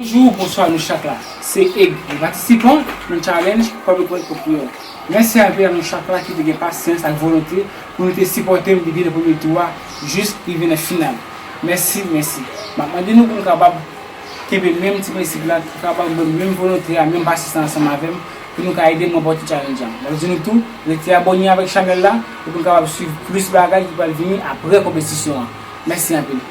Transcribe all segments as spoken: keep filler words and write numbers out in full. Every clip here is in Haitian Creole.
Bonjou, bonswa nou chak la. Se Eg, yon patisipan nan challenge Kòbe Kwèt Pwòp Pye W. Mèsi anpil a nou chak la ki te gen pasyans ak volonte pou nou te sipòte m depi nan premye tou a jis rive nan final. Mèsi, mèsi. M ap mande nou pou nou kapab kenbe menm ti prensip la, pou kapab gen menm volonte a, menm pasyans la ansanm avè m, pou nou ka ede m ranpòte challenge la. M ap di nou tou, rete abòne avèk chanèl la, pou nou kapab swiv plis bagay ki pral vini apre konpetisyon an. Mèsi anpil.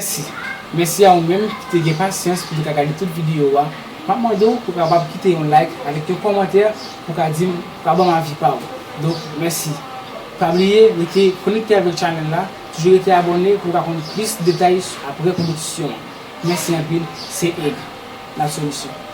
Mèsi. Mèsi a ou menm ki te gen pasyans pou te ka gade tout videyo a. M ap mande w pou w kapab kite yon like avèk yon kòmantè pou w ka di m, pou w ka ban m avi pa w. Donk, mèsi. Pa bliye rete konekte avèk chanèl la, toujou rete abòne pou w ka konn plis detay apre konpetisyon an. Mèsi anpil, se Eg, Lat Solisyon.